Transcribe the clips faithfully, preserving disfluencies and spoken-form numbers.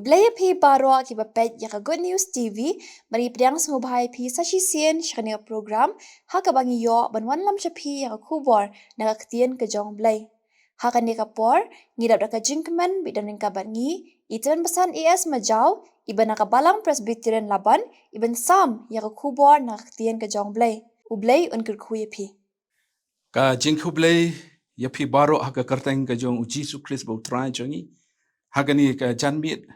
Khublei ïa phi baroh kiba peit ïa ka Good News T V. Ba ngi pdiang sngewbha ïa phi sa shisien sha kane ka program ha kaba ngi ïoh ban wanlam sha phi ïa ka khubor na ka ktien ka jong U Blei. Ha kane ka por ngi dap da ka jingkmen, bad don ryngkat bad ngi i Tymmen Basan A S Majaw, iba na ka Balang Presbyterian Laban, iban sam ïa ka khubor na ka ktien ka jong U Blei. U Blei un kyrkhu ïa phi. Ka jingkhublei ïa phi baroh ha ka kyrteng ka jong U Jisu Khrist ba U Trai jong ngi. Ha kane ka janmiet,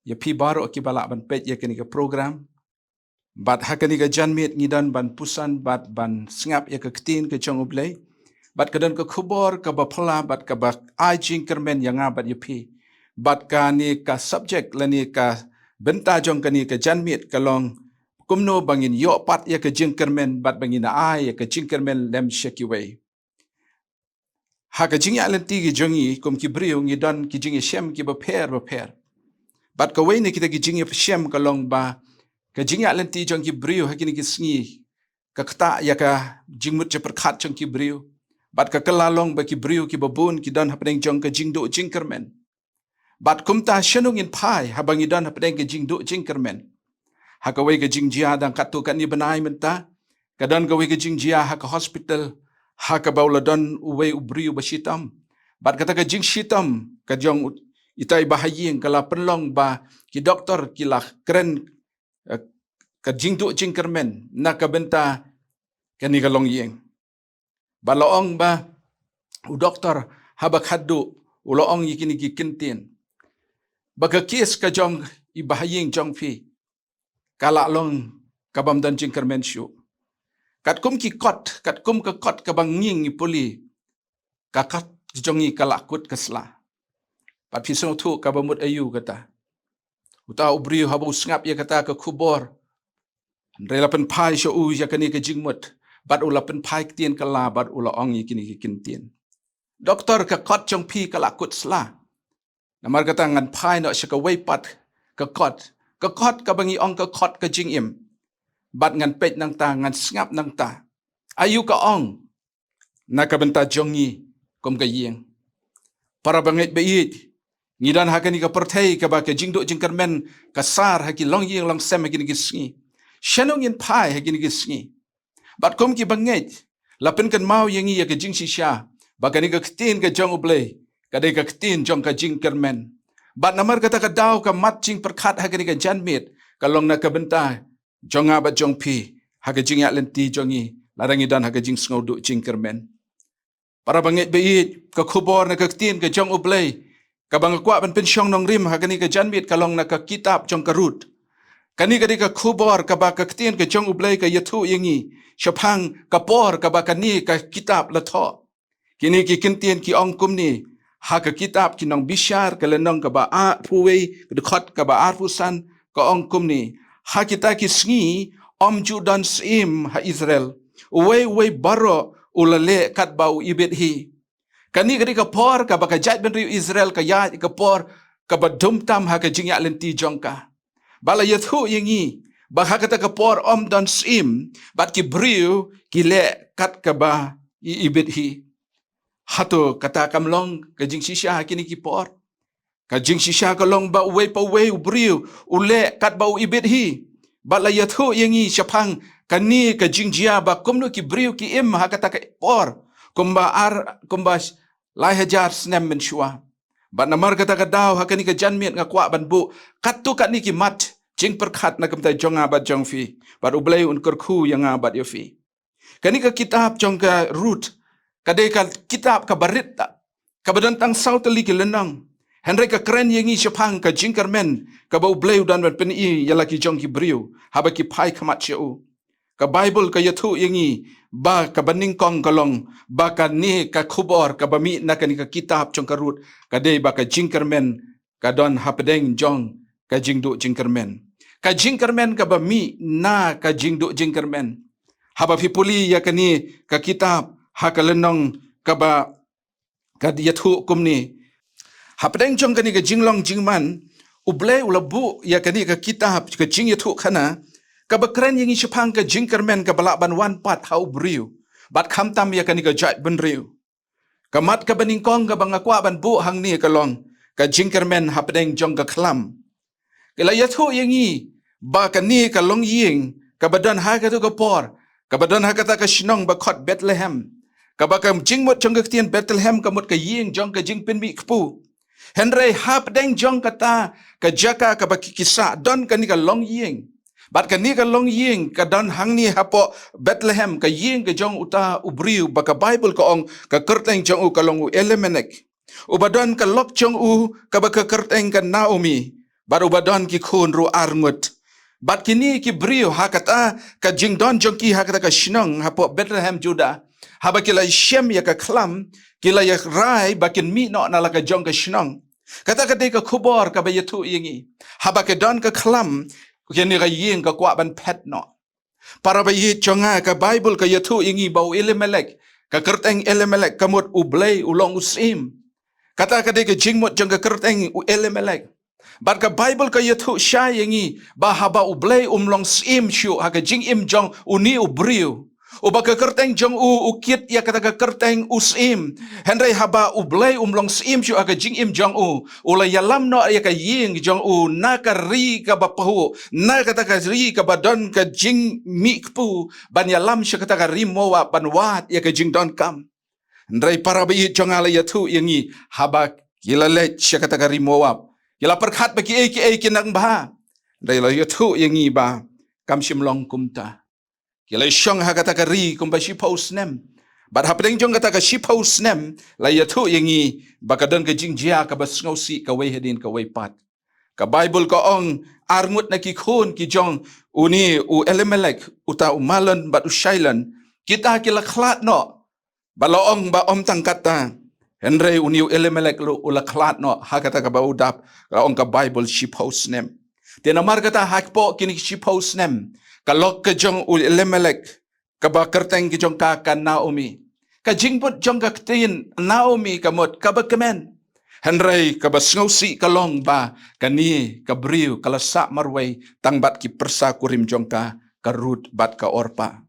ïa phi baroh kiba lah ban peit ïa kane ka program. Bad ha kane ka janmiet ngi don ban puson bad ban sngap ïa ka ktien ka jong U Blei. Bad ka don ka khubor kaba phylla bad kaba ai jingkyrmen ïa nga bad ïa phi. Bad kane ka subject lane ka bynta jong kane ka janmiet ka long kumno ba ngin ïoh pat ïa ka jingkyrmen bad ba ngin ai ïa ka jingkyrmen lem sha kiwei. Ha ka jingïaid lynti ki jong ngi kum ki briew ngi don ki jingïashem kiba pher ba pher. Bad kawei na kita ki jingïashem ka long ba ka jingïaid lynti jong ki briew ha kine ki sngi ka ktah ïa ka jingmut jingpyrkhat jong ki briew. Bad ka kylla long ba ki briew kiba bun ki don hapdeng jong ka jingduh jingkyrmen. Bad kumta shano ngin phai haba ngi don hapdeng ka jingduh jingkyrmen? Ha kawei ka jingjia dang katto katne bnai mynta, ka don kawei ka jingjia ha ka hospital ha kaba u la don uwei u briew ba shitom. Bad kata ka jingshitom ka jong u, ita i bahaïing ka la pynlong ba ki doktor ki la kren, eh, ka jingduh jingkyrmen na ka bynta kane ka longïing. Ba la ong ba u doktor haba khadduh u la ong ïa kine ki kyntien ba ka kes ka jong i bahaïing jong phi ka la long ka bym don jingkyrmen shuh. Katkum ki kot, katkum ka kot kaba ngi ngi pule, ka kot jong ngi ka la kut ka sla. Bad phi sngewthuh kaba mut aïu kata? Uta u briew haba u sngap ïa kata ka khubor, hynrei la pynphai sha u ïa kane ka jingmut, bad u la pynphai ktien kylla bad u la ong ïa kine ki kyntien: Doktor, ka kot jong phi ka la kut sla. Namar kata ngan phai noh sha kawei pat ka kot, ka kot kaba ngi ong ka kot ka jingim. Bad ngan peit nangta, ngan sngap nangta aïu ka ong na ka bynta jong ngi kum ka ïing. Para bangeit ba ïeit, ngi don ha kane ka pyrthei kaba ka jingduh jingkyrmen ka sar ha ki longïing longsem ha kine ki sngi. Shano ngin phai ha kine ki sngi? Bad kum ki bangeit, la pynkynmaw ïa ngi ïa ka jingshisha ba kane ka ktien ka jong U Blei ka dei ka ktien jong ka jingkyrmen. Bad namar kata ka daw ka mat jingpyrkhat ha kane ka janmiet ka long na ka bynta jong nga bad jong phi ha ka jingïaid lynti jong ngi lada ngi don ha ka jingsngewduh jingkyrmen. Para bangeit ba ïeit, ka khubor na ka ktien ka jong U Blei kaba nga kwah ban pynshong nongrim ha kane ka janmiet ka long na ka kitab jong ka Ruth. Kane ka dei ka khubor kaba ka ktien ka jong U Blei ka ïathuh ïa ngi shaphang ka por kaba kane ka kitab la thoh. Kine ki kyntien ki ong kumne ha ka kitab Ki Nongbishar ka lynnong kaba arphew wei, ka dkhot kaba arphew san, ka ong kumne: Ha kita ki sngi ym ju don syiem ha Israel, uwei uwei baroh u la leh katba u ibit hi. Kane ka dei ka por kaba ka jaitbynriew Israel ka ïaid ka por kaba dum tam ha ka jingïaid lynti jong ka. Ba la ïathuh ïa ngi ba ha kata ka por ym don syiem bad ki briew ki leh kat kaba i ibit hi. Hato kata kam long ka jingshisha ha kine ki por? Ka jingshisha ka long ba uwei pa uwei u briew u leh katba u ibit hi. Bad la ïathuh ïa ngi shaphang kane ka jingjia ba kumno ki briew ki im ha kata ka por kumba ar, kumba lai hajar snem mynshuwa. Bad namar kata ka daw ha kane ka janmiet nga kwah ban buh katto katne ki mat jingpyrkhat na ka bynta jong nga bad jong phi, bad U Blei un kyrkhu ïa nga bad ïa phi. Kane ka kitab jong ka Ruth ka dei ka kitab kaba rit, kaba don tang saw tylli ki lynnong, hynrei ka kren ïa ngi shaphang ka jingkyrmen kaba U Blei u don ban pyni ïa la ki jong ki briew haba ki phai khmat sha u. Ka Baibl ka ïathuh ïa ngi ba kaba nyngkong ka long ba kane ka khubor kaba mih na kane ka kitab jong ka Ruth ka dei ba ka jingkyrmen ka don hapdeng jong ka jingduh jingkyrmen. Ka jingkyrmen kaba mih na ka jingduh jingkyrmen. Haba phi pule ïa kane ka kitab ha ka lynnong kaba ka ïathuh kumne: Hapdeng jong kane ka jinglong jingman, U Blei u la buh ïa kane ka kitab ka Jingïathuhkhana kaba kren ïa ngi shaphang ka jingkyrmen kaba lah ban wan pat ha u briew bad khamtam ïa kane ka jaitbynriew. Ka mat kaba nyngkong kaba nga kwah ban buh hangne ka long ka jingkyrmen hapdeng jong ka khlam. Ka la ïathuh ïa ngi ba kane ka longïing kaba don ha katu ka por, kaba don ha kata ka shnong ba khot Bethlehem, kaba ka jingmut jong ka ktien Bethlehem ka mut ka ïing jong ka jingpynmih kpu. Hynrei hapdeng jong kata ka jaka kaba ki, ki sah don kane ka longïing. Bad kane ka longïing ka don hangne hapoh Bethlehem, ka ïing ka jong uta u briew ba ka Baibl ka ong ka kyrteng jong u ka long u Elimelek, uba don ka lok jong u kaba ka kyrteng ka Naomi, bad uba don ki khun ruh ar ngut. Bad kine ki briew ha kata ka jingdon jong ki ha kata ka shnong hapoh Bethlehem Judah, haba ki la shem ïa ka khlam, ki la ïa rai ba kin mih noh na la ka jong ka shnong. Kata ka dei ka khubor kaba ïathuh ïa ngi, haba ka don ka khlam, kane ka ïing ka kwah ban phet noh. Para ba ïeit jong nga, ka Baibl ka ïathuh ïa ngi ba u Elimelek, ka kyrteng Elimelek ka mut u Blei u long u syiem. Kata ka dei ka jingmut jong ka kyrteng u Elimelek. Bad ka Baibl ka ïathuh shai ïa ngi ba haba u Blei um long syiem shuh ha ka jingim jong une u briew, uba ka kyrteng jong u u kit ïa kata ka kyrteng u syiem. Hynrei haba u Blei um long syiem shuh ha ka jingim jong u, u la ïalam noh ïa ka ïing jong u na ka ri kaba pahuh, na kata ka ri kaba don ka jingmih kpu, ban ïalam sha kata ka ri Moab ban wad ïa ka jingdonkam. Hynrei para ba ïeit jong nga, la ïathuh ïa ngi, haba ki la leit sha kata ka ri Moab, ki la pyrkhat ba kiei kiei ki nang bha. Hynrei la ïathuh ïa ngi ba kam shym long kumta. Ki la shong ha kata ka ri kumba shiphew snem. Bad hapdeng jong kata ka shiphew snem, la ïathuh ïa ngi ba ka don ka jingjia kaba sngewsih kawei hadien kawei pat. Ka Baibl ka ong, ar ngut na ki khun ki jong une u Elimelek, uta u Mahlon bad u Chilion, kita ki la khlad noh. Ba la ong ba ym tang kata, hynrei une u Elimelek ruh u la khlad noh ha kata kaba u dap, la ong ka Baibl, shiphew snem. Te namar kata, hapoh kine ki shiphew snem, ka lok ka jong u Elimelek, kaba kyrteng ka jong ka ka Naomi. Ka jingmut jong ka ktien Naomi ka mut kaba kmen. Hynrei kaba sngewsih ka long ba kane ka briew ka la sah marwei tang bad ki pyrsa kurim jong ka, ka Ruth bad ka Orpah.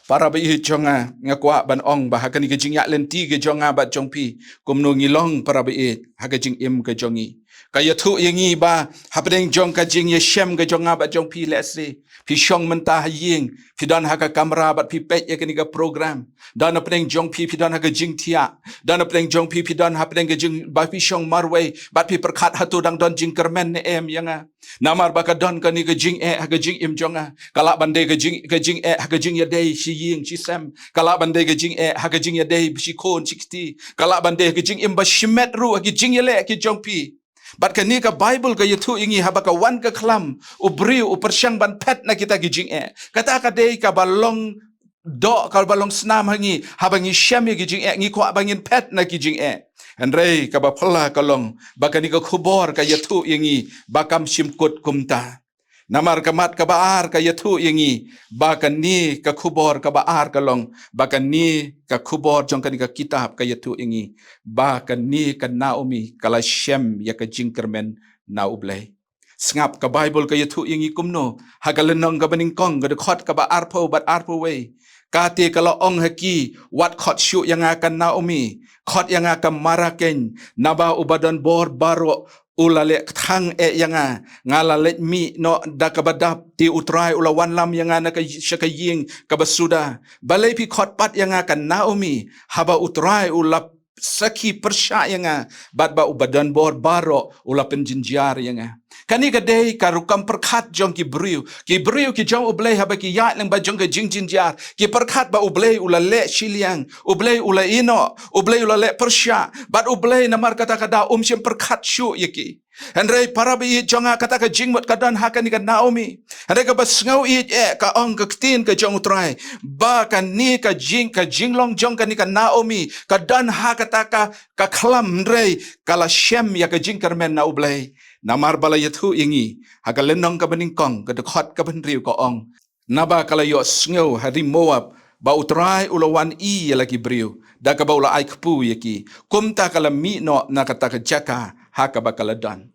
Para ba ïeit jong nga, nga kwah ban ong ba ha kane ka jingïaid lynti ka jong nga bad jong phi, kumno ngi long para ba ïeit ha ka jingim ka jong ngi. Ka ïathuh ïa ngi ba hapdeng jong ka jingïashem ka jong nga bad jong phi, lehse phi shong mynta ha ïing, phi don ha ka kamra bad phi peit ïa kane ka program. Don hapdeng jong phi, phi don ha ka jingthiah. Don hapdeng jong phi, phi don hapdeng ka jing, ba phi shong marwei bad phi pyrkhat, hato dang don jingkyrmen ne em ïa nga? Namar ba ka don kane ka jingeh ha ka jingim jong nga. Ka lah ban dei ka jing, ka jingeh ha ka jingïadei shi ïing shi sem. Ka lah ban dei ka jingeh ha ka jingïadei shi khun shi kti. Ka lah ban dei ka jingim ba shimet ruh ha ka jingïaleh ka jong phi. Bad kane ka Baibl ka ïathuh ïa ngi, haba ka wan ka khlam, u briew u pyrshang ban phet na kita ki jingeh. Kata ka dei kaba long doh, kaba long snam ha ngi, haba ngi shem ïa ki jingeh, ngi kwah ba ngin phet na ki jingeh. Hynrei kaba phylla ka long ba kane ka khubor ka ïathuh ïa ngi ba kam shym kut kumta. Namar ka mat kaba ar ka ïathuh ïa ngi ba kane ka khubor kaba ar ka long ba kane ka khubor jong kane ka kitab ka ïathuh ïa ngi ba kane ka Naomi ka la shem ïa ka jingkyrmen na U Blei. Sngap, ka Baibl ka ïathuh ïa ngi kumno ha ka lynnong kaba nyngkong, ka dkhot kaba arphew bad arphew wei. Kata ka la ong ha ki, wat khot shuh ïa nga ka Naomi, khot ïa nga ka Mara keiñ, naba uba don bor baroh u la leh kthang eh ïa nga. Nga la leit mih noh da kaba dap, te U Trai u la wanlam ïa nga na ka, sha ka ïing kaba suda. Balei phi khot pat ïa nga ka Naomi, haba U Trai u la sakhi pyrshah ïa nga, bad ba uba don bor baroh u la pynjynjar ïa nga. Kane ka dei ka rukom pyrkhat jong ki briew. Ki briew ki jong U Blei haba ki ïaid lyngba jong ka jingjynjar, ki pyrkhat ba U Blei u la leh shiliang, U Blei u la ïehnoh, U Blei u la leh pyrshah, bad U Blei namar kata ka daw um shym pyrkhat shuh ïa ki. Hynrei para ba ïeit jong nga, kata ka jingmut ka don ha kane ka Naomi. Hynrei kaba sngew ïeit eh ka ong ka ktien ka jong U Trai ba kane ka jing, ka jinglong jong kane ka Naomi ka don ha kata ka, ka khlam, hynrei ka la shem ïa ka jingkyrmen na U Blei. Namar ba la ïathuh ïa ngi ha ka lynnong kaba nyngkong, ka dkhot kaba hynriew ka ong, naba ka la ïohsngew ha ri Moab ba U Trai u la wan ïa la ki briew, da kaba u la ai kpu ïa ki, kumta ka la mih noh na kata ka jaka ha kaba ka la don.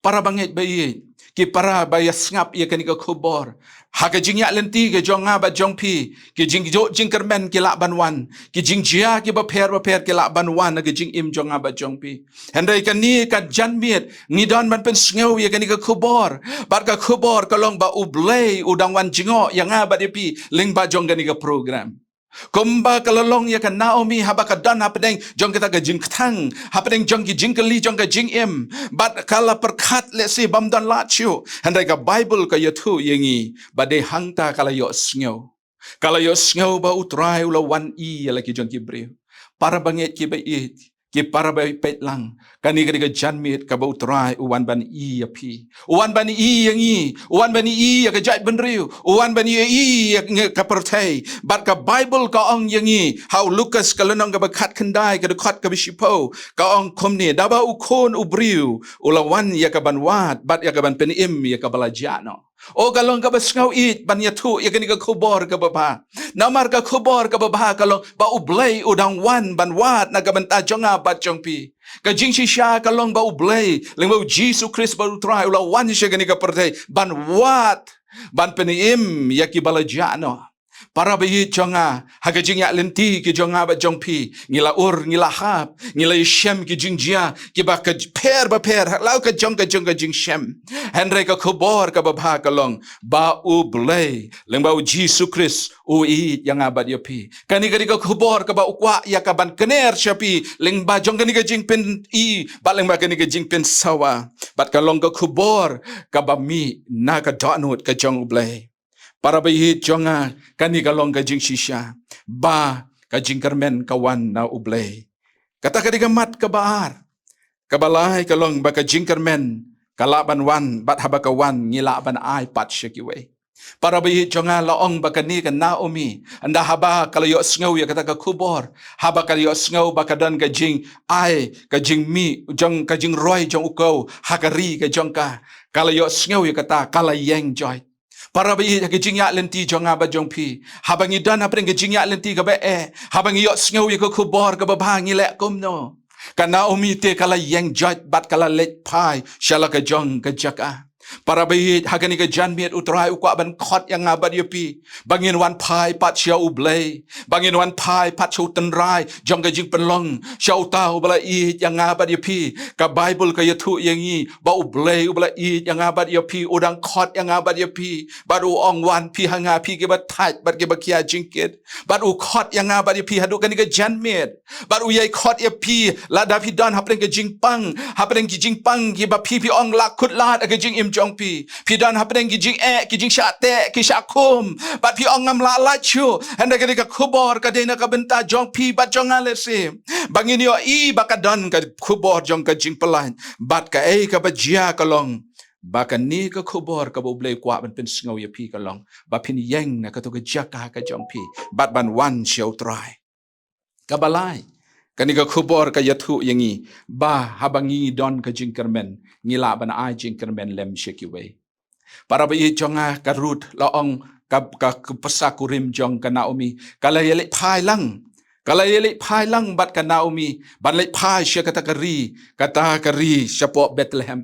Para bangeit ba ïeit, ki para ba ïa sngap ïa kane ka khubor. Ha ka jingïaid lynti ka jong nga bad jong phi, ki jingïoh jingkyrmen ki lah ban wan, ki jingjia kiba pher ba pher ki lah ban wan ha ka jingim jong nga bad jong phi. Hynrei kane ka janmiet ngi don ban pynsngew ïa kane ka khubor, bad ka khubor ka long ba U Blei u dang wan jngoh ïa nga bad ïa phi lyngba jong kane ka program. Kumba ka la long ïa ka Naomi haba ka don hapdeng jong kata ka jingkthang, hapdeng jong ki jingkylli jong ka jingim, bad ka la pyrkhat lehse bym don lad shuh, hynrei ka Baibl ka ïathuh ïa ngi ba dei hangta ka la ïohsngew. Ka la ïohsngew ba U Trai u la wan ïa la ki jong ki briew. Para bangeit kiba ïeit, ki para ba peit lang, kane ka dei ka janmiet kaba U Trai u wan ban ïa phi, u wan ban ïa ngi, u wan ban ïa ka jaitbynriew, u wan ban ïa ka pyrthei. Bad ka Baibl ka ong ïa ngi ha u Lukas ka lynnong kaba khatkhyndai ka dkhot kaba shiphew, ka ong kumne: Da ba U Khun u briew u la wan ïa ka ban wad bad ïa ka ban pynim ïa kaba la jah noh. O, ka long kaba sngew ïeit ban ïathuh ïa kane ka khubor kaba bha. Namar ka khubor kaba bha ka long ba U Blei u dang wan ban wad na ka bynta jong nga bad jong phi. Ka jingshisha ka long ba U Blei lyngba U Jisu Khrist bad U Trai u la wan sha kane ka pyrthei ban wad, ban pynim ïa kiba la jah noh. Para ba ïeit jong nga, ha ka jingïaid lynti ka jong nga bad jong phi, ngi la ur, ngi la hap, ngi la ïashem ki jingjia kiba pher ba pher, ha la ka jong ka jong ka jingshem. Hynrei ka khubor kaba bha ka long ba U Blei lyngba U Jisu Khrist u ïeit ïa nga bad ïa phi. Kane ka dei ka khubor kaba u kwah ïa ka ban kner sha phi lyngba jong kane ka jingpyni bad lyngba kane ka jingpynsawa. Bad ka long ka khubor kaba mih na ka dohnud ka jong U Blei. Para ba ïeit jong nga, kane ka long ka jingshisha ba ka jingkyrmen ka wan na U Blei. Kata ka dei ka mat kaba ar. Kaba lai ka long ba ka jingkyrmen ka lah ban wan, bad haba ka wan ngi lah ban ai pat sha kiwei. Para ba ïeit jong nga, la ong ba kane ka Naomi, ynda haba ka la ïohsngew ïa kata ka khubor, haba ka la ïohsngew ba ka don ka jingai, ka jingmih jong, ka jingroi jong u kew ha ka ri ka jong ka, ka la ïohsngew ïa kata, ka la ïeng joit. Para ba ïeit, ha ka jingïaid lynti jong nga bad jong phi, haba ngi don hapdeng ka jingïaid lynti kaba eh, haba ngi ïohsngew ïa ka khubor kaba bha, ngi leh kumno? Ka Naomi te ka la ïeng joit bad ka la leit phai sha la ka jong ka jaka. Para ba ïeit, ha kane ka janmiet U Trai u kwah ban khot ïa nga bad ïa phi ba ngin wan phai pat sha U Blei, ba ngin wan phai pat sha U Trai jong ka jingpynlong, sha uta uba la ïeit ïa nga bad ïa phi. Ka Baibl ka ïathuh ïa ngi ba U Blei uba la ïeit ïa nga bad ïa phi u dang khot ïa nga bad ïa phi, bad u ong, wan phi ha nga, phi kiba thait bad kiba khia jingkit. Bad u khot ïa nga bad ïa phi haduh kane ka janmiet. Bad u ïai khot ïa phi lada phi don hapdeng ka jingpang, hapdeng ki jingpang kiba phi, phi ong la kut lad ha ka jingim jong phi. Phi don hapdeng ki jingeh, ki jingshah teh, ki shah khum. Bad phi ong ngam lah lad shuh. Hynrei kane ka khubor ka dei na ka bynta jong phi bad jong nga lehse, ba ngin ïohi ba ka don ka khubor jong ka jingpyllait. Bad kaei kaba jia ka long ba kane ka khubor kaba U Blei u kwah ban pynsngew ïa phi ka long ba phin ïeng na kato ka jaka ka jong phi bad ban wan sha U Trai. Kaba lai, kane ka khubor ka ïathuh ïa ngi ba haba ngi don ka jingkyrmen, ngi lah ban ai jingkyrmen lem sha kiwei. Para ba ïeit jong nga, ka Ruth, la ong ka, ka, ka pyrsa kurim jong ka Naomi, ka la ïaleit phai lang. Ka la ïaleit phai lang bad ka Naomi ban leit phai sha kata ka ri, kata ka ri shapoh Bethlehem.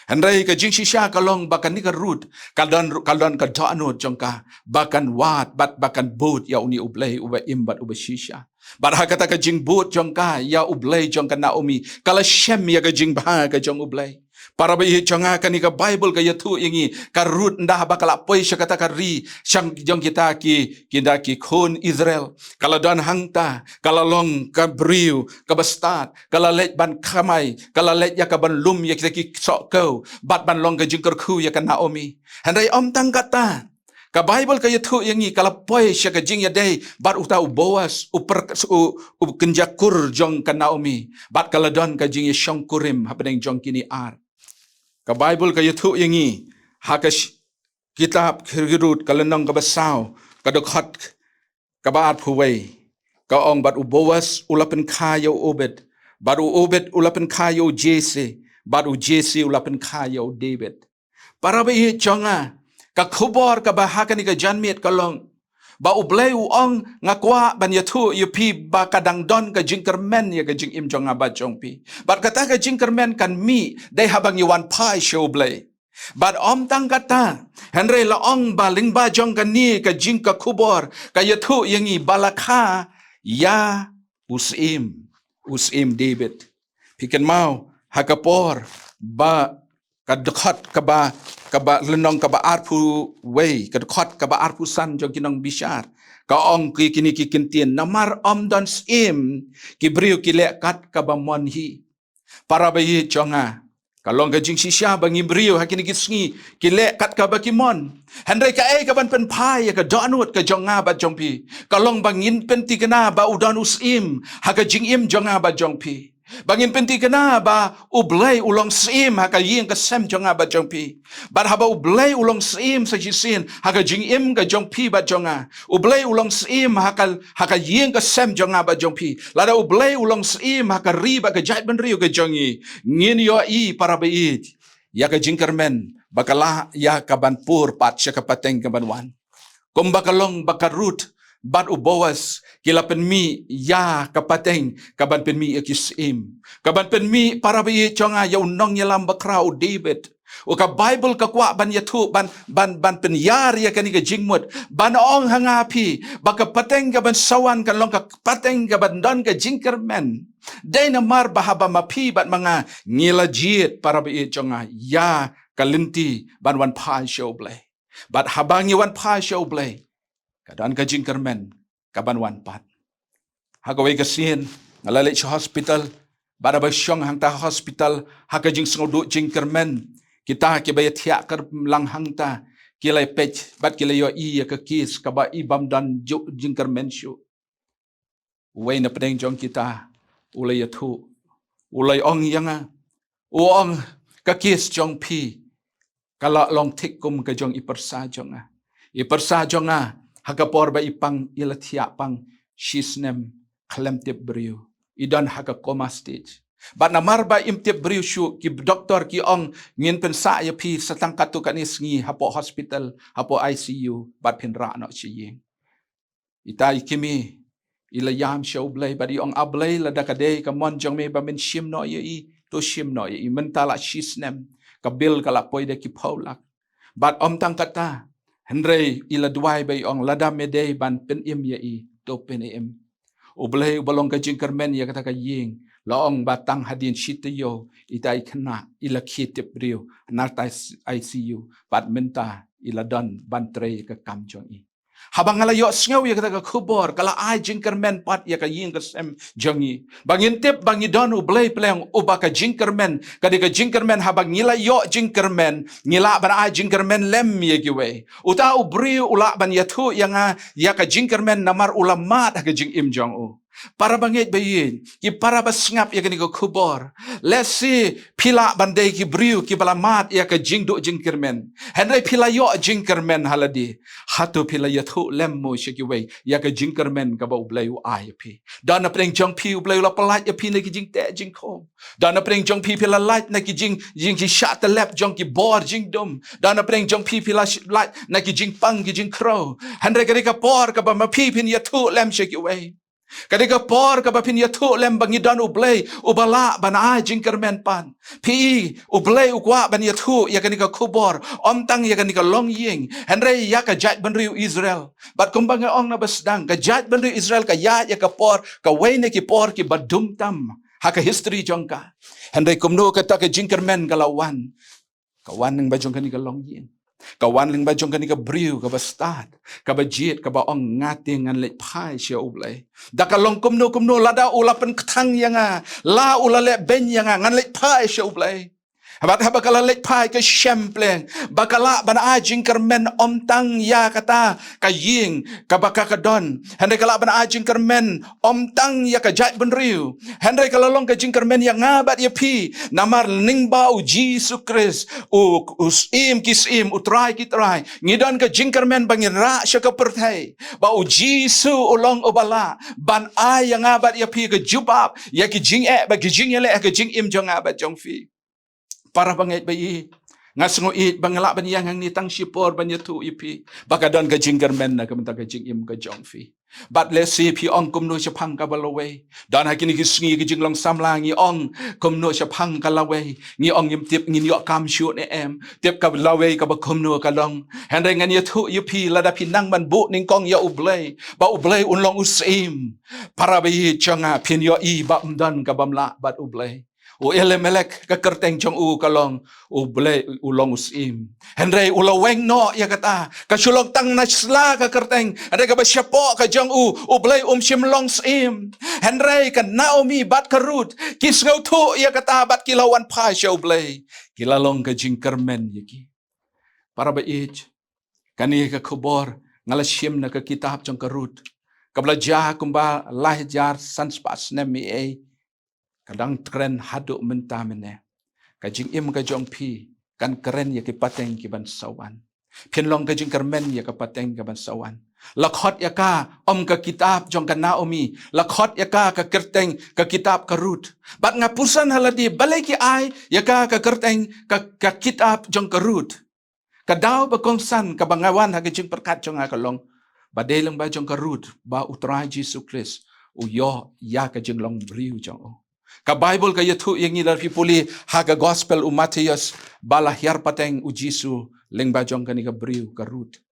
Hynrei ka jingshisha ka long ba kane ka Ruth ka don, ka don ka dohnud jong ka ba kan wad bad ba kan bud ïa une U Blei uba im bad uba shisha. Bad ha kata ka jingbud jong ka ïa U Blei jong ka Naomi, ka la shem ïa ka jingbha ka jong U Blei. Para ba ïeit jong nga, kane ka Baibl ka ïathuh ïa ngi, ka Ruth ynda haba ka la poi sha kata ka ri, sha jong kita ki, kita ki khun Israel, ka la don hangta, ka la long ka briew kaba stad, ka la leit ban kamai, ka la leit ïa ka ban lum ïa kita ki sohkhew bad ban long ka jingkyrkhu ïa ka Naomi. Hynrei ym tang kata, ka Baibl ka ïathuh ïa ngi, ka la poi sha ka jingïadei bad uta u Boas, u per-, u, u kynja kur jong ka Naomi, bad ka la don ka jingïashongkurim hapdeng jong kine ar. Ka Baibl ka ïathuh ïa ngi ha ka sh-, kitab Khirgirut ka lynnong kaba saw, ka dkhot kaba arphew wei, ka ong, bad u Boas u la pynkha ïa u Obed, bad u Obed u la pynkha ïa u Jesse, bad u Jesse u la pynkha ïa u David. Para ba ïeit jong nga, ka khubor kaba ha kane ka janmiet ka long ba U Blei u ong, nga kwah ban ïathuh ïa phi ba ka dang don ka jingkyrmen ïa ka jingim jong nga bad jong phi. Bad kata ka jingkyrmen kan mih dei haba ngi wan phai sha U Blei. Bad ym tang kata, hynrei la ong ba lyngba jong kane ka jingkyrkhu bor, ka ïathuh ïa ngi ba la kha ïa u Syiem, u Syiem David. Phi kynmaw, ha ka por ba ka dkhot kaba, kaba lynnong kaba arphew wei, ka dkhot kaba arphew san jong ki nongbishar, ka ong ki kine ki kyntien, namar ym don syiem, ki briew ki leh kat kaba mon hi. Para baieit jong nga, ka long ka jingshisha ba ngi briew ha kine ki sngi ki leh kat kaba ki mon. Hynrei kaei kaban pynphai ïa ka dohnud ka jong nga bad jong phi, ka long ba ngin pynthikna ba u don u Syiem ha ka jingim jong nga bad jong phi. Ba ngin pynthikna ba U Blei u long Syiem ha ka ïing ka sem jong nga bad jong phi. Bad haba U Blei u long Syiem sa shisien ha ka jingim ka jong phi bad jong nga, U Blei u long Syiem ha ka, ha ka ïing ka sem jong nga bad jong phi, lada U Blei u long Syiem ha ka ri bad ka jaitbynriew ka jong ngi, ngin ïohi, para baieit, ïa ka jingkyrmen ba ka lah ïa kaban pur pat sha ka pateng kaban wan. Kumba ka long ba ka Ruth bad u Boas ki la pynmih ïa ka pateng kaban pynmih ïa ki syiem, kaban pynmih, para baieit jong nga, ïa u nongïalam bakhraw u David. U, ka Baibl ka kwah ban ïathuh, ban, ban, ban pynïar ïa kane ka jingmut, ban ong ha nga ha phi ba ka pateng kaban sa wan kan long ka pateng kaban don ka jingkyrmen. Dei namar ba haba ma phi bad ma nga ngi la jied, para baieit jong nga, ïa ka lynti ban wan phai sha U Blei. Bad haba ngi wan phai sha U Blei, ka don ka jingkyrmen kaban wan pat. Ha kawei ka sien, nga la leit sha hospital, bad haba shong hangta ha hospital, ha ka jingsngewduh jingkyrmen, kita kiba ïathiah kyrlang hangta ki la peit bad ki la ïohi ïa ka case kaba i bym don ju-, jingkyrmen shuh. Uwei na pdeng jong kita u la ïathuh, u la ong ïa nga, u ong, ka case jong phi ka la long thik kum ka jong i pyrsa jong nga. I pyrsa jong nga, ha ka por ba i pang, i la thiah pang shisnem khlem tip briew. I don ha ka coma stage. Bad namar ba im tip briew shuh, ki doktor ki ong, ngin pynsah ïa phi sa tang katto katne sngi hapoh hospital, hapoh I C U, bad phin rah noh sha ïing. Ita i kmie i la ïam sha U Blei bad i ong, A Blei, lada ka dei ka mon jong me ba men shim noh ïa i, to shim noh ïa i. Mynta la shisnem, ka bill ka la poi da ki phew lak. Bad ym tang kata, hynrei i la duwai bad i ong, lada me dei ban pynim ïa i, to pynim. U Blei uba long ka jingkyrmen ïa kata ka ïing, la ong ba tang hadien shi taïew, ita i khynnah i la khie tip briew na tai I C U, bad mynta i la don ban trei ka kam jong i. Haba nga la ïohsngew ïa kata ka khubor, ka la ai jingkyrmen pat ïa ka ïing ka sem jong ngi. Ba ngin tip ba ngi don U Blei Blei, uba ka jingkyrmen, ka dei ka jingkyrmen, haba ngi la ïoh jingkyrmen, ngi lah ban ai jingkyrmen lem ïa kiwei. Uta u briew u lah ban ïathuh ïa nga ïa ka jingkyrmen namar u la mad ha ka jingim jong u. Para bangeit baieit, ki para ba sngap ïa kane ka khubor. Lehse phi lah ban dei ki briew kiba la mad ïa ka jingduh jingkyrmen, hynrei phi la ïoh jingkyrmen ha lade. Hato phi la ïathuh lem mo sha kiwei ïa ka jingkyrmen kaba U Blei u ai ïa phi? Don na pdeng jong phi U Blei u la pyllait ïa phi na ki jingteh jingkhum. Don na pdeng jong phi phi la lait na ki jing, jing ki shah tylep jong ki bor jingdum. Don na pdeng jong phi phi la sh-, lait na ki jingpang ki jingkhrew. Hynrei ka dei ka por kaba ma phi phin ïathuh lem sha kiwei. Ka dei ka por kaba phin ïathuh lem ba ngi don U Blei uba lah ban ai jingkyrmen pat. Phi, U Blei u kwah ban ïathuh ïa kane ka khubor, ym tang ïa kane ka longïing, hynrei ïa ka jaitbynriew Israel. Bad kumba nga ong na ba sdang, ka jaitbynriew Israel ka ïaid ïa ka por, kawei na ki por kiba dum tam ha ka history jong ka. Hynrei kumno kata ka jingkyrmen ka la wan? Ka wan lyngba jong kane ka longïing. Ka wan lyngba jong kane ka briew kaba stad, kaba jied, kaba ong, nga te ngan leit phai sha U Blei. Da ka long kumno kumno, lada u la pynkthang ïa nga, la u la leh beiñ ïa nga, ngan leit phai sha U Blei. Bad haba ka la leit phai, ka shem pleng ba ka lah ban ai jingkyrmen ym tang ïa kata ka ïing kaba ka ka don, hynrei ka lah ban ai jingkyrmen ym tang ïa ka jaitbynriew, hynrei ka la long ka jingkyrmen ïa nga bad ïa phi. Namar lyngba U Jisu Khrist, u, u Syiem ki syiem, U Trai ki trai, ngi don ka jingkyrmen ba ngin rah sha ka pyrthei ba U Jisu u long uba lah ban ai ïa nga bad ïa phi ka jubab ïa ki jingeh bad ki jingïaleh ha ka jingim jong nga bad jong phi. Para bangeit baieit, Nga sngew ïeit ba nga lah ban ïeng hangne tang shipor ban ïathuh ïa phi ba ka don ka jingkyrmen na ka bynta ka jingim ka jong phi. Bad lehse phi ong kumno shaphang kaba lawei. Don ha kine ki sngi ki jinglong samla ngi ong kumno shaphang ka lawei. Ngi ong ngim tip ngin ïoh kam shuh ne em. Tip ka lawei kaba kumno ka long. Hynrei ngan ïathuh ïa phi lada phi nang ban buh nyngkong ïa U Blei ba U Blei un long u syiem. Para baieit jong nga, phin ïohi ba ym don kaba ym lah bad U Blei. U Elimelek ka kyrteng jong u ka long U Blei u long u syiem. Hynrei u la weng noh ïa kata, ka shu long tang na sla ka kyrteng. Hynrei kaba shapoh ka jong u, U Blei um shym long syiem. Hynrei ka Naomi bad ka Ruth ki sngewthuh ïa kata bad ki la wan phai sha U Blei. Ki la long ka jingkyrmen ïa ki. Para baieit, kane ka khubor nga la shim na ka kitab jong ka Ruth, kaba la jia kumba lai hajar san spah snem ïa ei. Ka dang kren haduh mynta mynne. Ka jingim ka jong phi kan kren ïa ki pateng ki ban sa wan. Phin long ka jingkyrmen ïa ka pateng ka ban sa wan. La khot ïa ka, ym ka kitab jong ka Naomi, la khot ïa ka ka kyrteng ka kitab ka Ruth. Bad nga puson ha lade balei ki ai ïa ka ka kyrteng ka, ka kitab jong ka Ruth. Ka daw ba kongsan kaba nga wan ha ka jingpyrkhat jong nga ka long ba dei lyngba jong ka Ruth ba U Trai Jisu Khrist u ïoh ïa ka jinglong briew jong u. Ka Baibl ka ïathuh ïa ngi lada phi pule ha ka Gospel u Mathaios ba la hiar pateng U Jisu lyngba jong kane ka briew ka Ruth.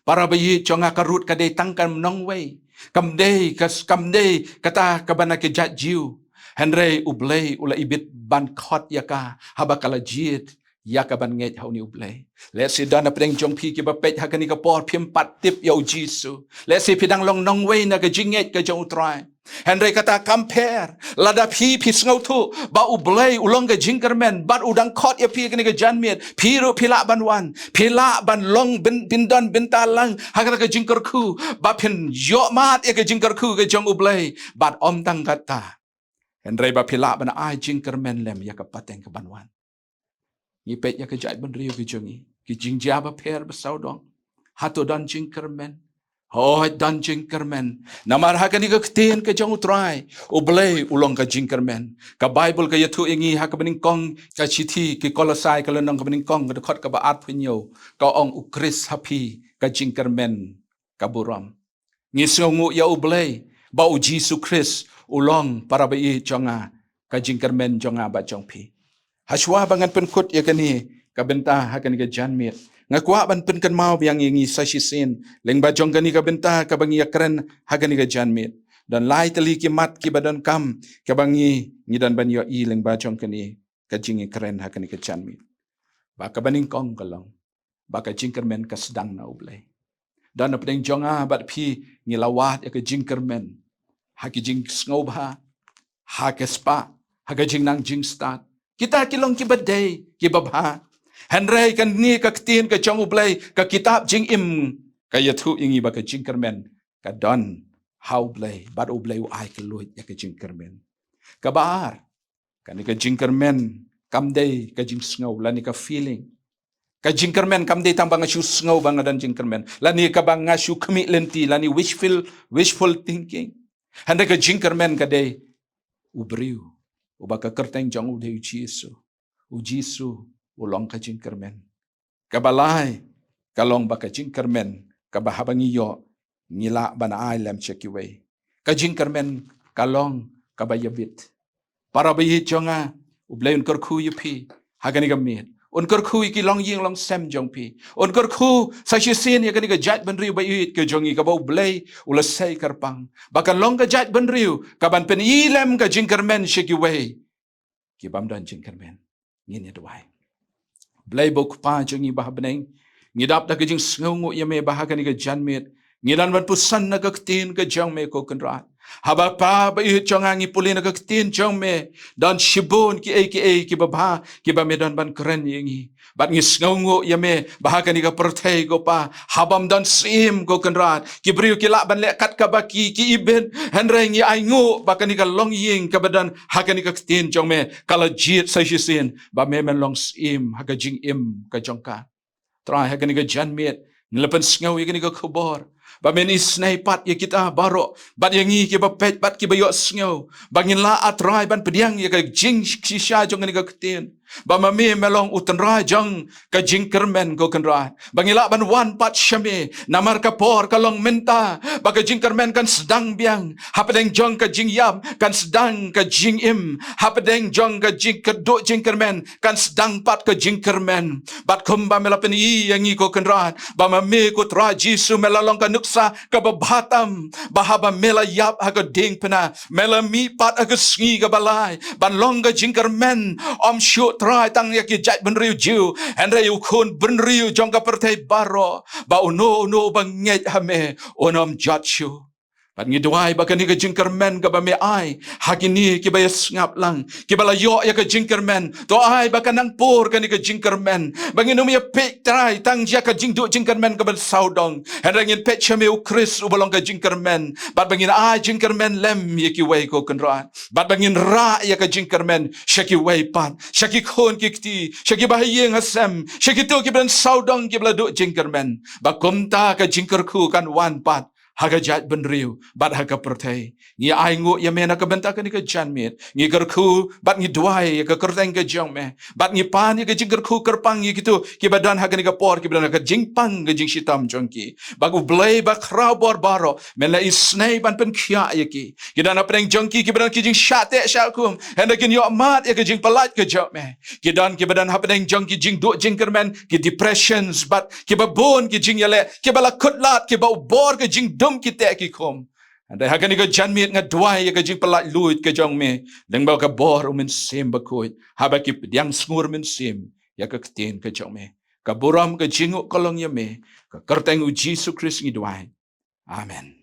Para baieit jong nga, ka Ruth ka dei tang ka nongwei. Kam dei ka, kam dei kata kaba na ka jait Jiw. Hynrei U Blei u la ibit ban khot ïa ka haba ka la jied ïa ka ban ngeit ha une U Blei. Lehse don na pdeng jong phi kiba peit ha kane ka por phim pat tip ïa U Jisu. Lehse phi dang long nongwei na ka jingngeit ka jong U Trai. Hynrei kata kam pher, lada phi, phi sngewthuh ba U Blei u long ka jingkyrmen bad u dang khot ïa phi kane ka janmiet, phi ruh phi lah ban wan, phi lah ban long byn, byn don bynta lang ha kata ka jingkyrkhu ba phin ïoh mad ïa ka jingkyrkhu ka jong U Blei. Bad ym tang kata, hynrei ba phi lah ban ai jingkyrmen lem ïa ka pateng ka ban wan. Ngi peit ïa ka jaitbynriew ka jong ngi, ki jingjia bapher ba sawdong. Hato don jingkyrmen? Hooid, don jingkyrmen. Namar ha kane ka ktien ka jong U Trai, U Blei u long ka jingkyrmen. Ka Baibl ka ïathuh ïa ngi ha kaba nyngkong ka shithi ki Kolosai ka lynnong kaba nyngkong ka dkhot kaba arphew hynñiew, ka ong, U Khrist ha phi ka jingkyrmen ka burom. Ngi sngewnguh ïa U Blei ba U Jisu Khrist u long, para baieit jong nga, ka jingkyrmen jong nga bad jong phi. Hashwa ba ngan pynkut ïa kane ka bynta ha kane ka janmiet, nga kwah ban pynkynmaw biang ïa ngi sa shisien lyngba jong kane ka bynta kaba ngi ïakren ha kane ka janmiet. Don lai tylli ki mat kiba donkam kaba ngi, ngi don ban ïohi lyngba jong kane ka jingïakren ha kane ka janmiet. Ba kaba nyngkong ka long ba ka jingkyrmen ka sdang na U Blei. Don na pdeng jong nga bad phi ngi la wad ïa ka jingkyrmen ha ki jingsngewbha, ha ka spah, ha ka jingnang jingstad. Kita ki long kiba dei, kiba bha. Hynrei kane ka ktien ka jong U Blei, ka kitab Jingim, ka ïathuh ïa ngi ba ka jingkyrmen ka don ha U Blei bad U Blei u ai kylluid ïa ka jingkyrmen. Kaba ar, kane ka jingkyrmen kam dei ka jingsngew lane ka feeling. Ka jingkyrmen kam dei tang ba nga shu sngew ba nga don jingkyrmen, lane kaba nga shu khmih lynti, lane wishful, wishful thinking. Hynrei ka jingkyrmen ka dei u briew uba ka kyrteng jong u dei U Jisu. U Jisu u long ka jingkyrmen. Kaba lai ka long ba ka jingkyrmen kaba haba ngi ïoh ngi lah ban ai lem sha kiwei. Ka jingkyrmen ka long kaba ïabit. Para baieit jong nga, U Blei un kyrkhu ïa phi ha kane ka miet. Un kyrkhu ïa ki longïing longsem jong phi. Un kyrkhu sa shisien ïa kane ka jaitbynriew baieit ka jong ngi kaba U Blei u la sei kyrpang ba kan long ka jaitbynriew kaban pyni lem ka jingkyrmen sha kiwei. Ki bym don jingkyrmen, ngin ïa duwai. Blei ba u Kpa jong ngi ba ha bneng, ngi dap da ka jingsngewnguh ïa me ba ha kane ka janmiet ngi don ban puson na ka ktien ka jong me, ko Kynrad. Haba, Kpa baieit jong nga, ngi pule na ka ktien jong me, don shibun kiei kiei kiba bha kiba me don ban kren ïa ngi. Bad ngi sngewnguh ïa me ba ha kane ka pyrthei, ko Pa, ha bym don syiem, ko Kynrad, ki briew ki lah ban leh kat kaba ki, ki ibit. Hynrei ngi ainguh ba kane ka longïing kaba don ha kane ka ktien jong me ka la jied sa shisien ba me men long syiem ha ka jingim ka jong ka. Trai, ha kane ka janmiet ngi la pynsngew ïa kane ka khubor ba men isynei pat ïa kita baroh bad ïa ngi kiba peit bad kiba ïohsngew, ba ngin lah, A Trai, ban pdiang ïa ka jingshisha jong kane ka ktien. Ba ma me me long u tynrai jong ka jingkyrmen ko Kynrad. Ba ngi lah ban wan pat sha me. Namar ka por ka long mynta ba ka jingkyrmen kan sdang biang hapdeng jong ka jingïap, kan sdang ka jingim hapdeng jong ka jingkyrduh jingkyrmen, kan sdang pat ka jingkyrmen. Bad kumba me la pyni ïa ngi ko Kynrad, ba ma me ko Trai Jisu me la long ka nuksa kaba bha tam, ba haba me la ïap ha ka diengphna, me la mih pat ha ka sngi kaba lai ban long ka jingkyrmen. Ym shuh Trai tang ïa ki jaitbynriew Jiw, hynrei ïa u khun bynriew jong ka pyrthei baroh, ba uno uno ba ngeit ha me un ym jot shuh. Bad ngi duwai ba kane ka jingkyrmen kaba me ai ha kine kiba ïa sngap lang, kiba la ïoh ïa ka jingkyrmen, to ai ba kan nang pur kane ka jingkyrmen, ba ngin ym ïa peit Trai tang ïa ka jingduh jingkyrmen kaba sawdong, hynrei ngin peit sha me u Khrist uba long ka jingkyrmen. Bad ba ngin ai jingkyrmen lem ïa kiwei ko Kynrad. Bad ba ngin rah ïa ka jingkyrmen sha kiwei pat, sha ki khun ki kti, sha kiba ha ïing ha sem, sha kito kiba don sawdong kiba la duh jingkyrmen. Ba kumta ka jingkyrkhu kan wan pat ha ka jaitbynriew bad ha ka pyrthei. Ngi ai nguh ïa me na ka bynta kane ka janmiet. Ngi kyrkhu bad ngi duwai ïa ka kyrteng ka jong me. Bad ngi pan ïa ka jingkyrkhu kyrpang ïa kito kiba don ha kane ka por, kiba don ha ka jingpang ka jingshitom jong ki. Ba ko Blei ba khraw bor baroh, men la isynei ban pynkhiah ïa ki. Ki don hapdeng jong ki kiba don ki jingshah teh shah kum, hynrei kin ïoh mad ïa ka jingpyllait ka jong me. Ki don kiba don hapdeng jong ki jingduh jingkyrmen, ki depressions, bad kiba bun ki jingïaleh, kiba la khutlad, kiba u bor ka jingdum ki teh ki khum. Hynrei ha kane ka janmiet nga duwai ïa ka jingpyllait luid ka jong me, lyngba ka bor u Mynsiem Bakhuid, haba ki pdiang sngur mynsiem ïa ka ktien ka jong me. Ka burom ka jingnguh ka long ïa me, ka kyrteng u Jisu Khrist ngi duwai. Amen.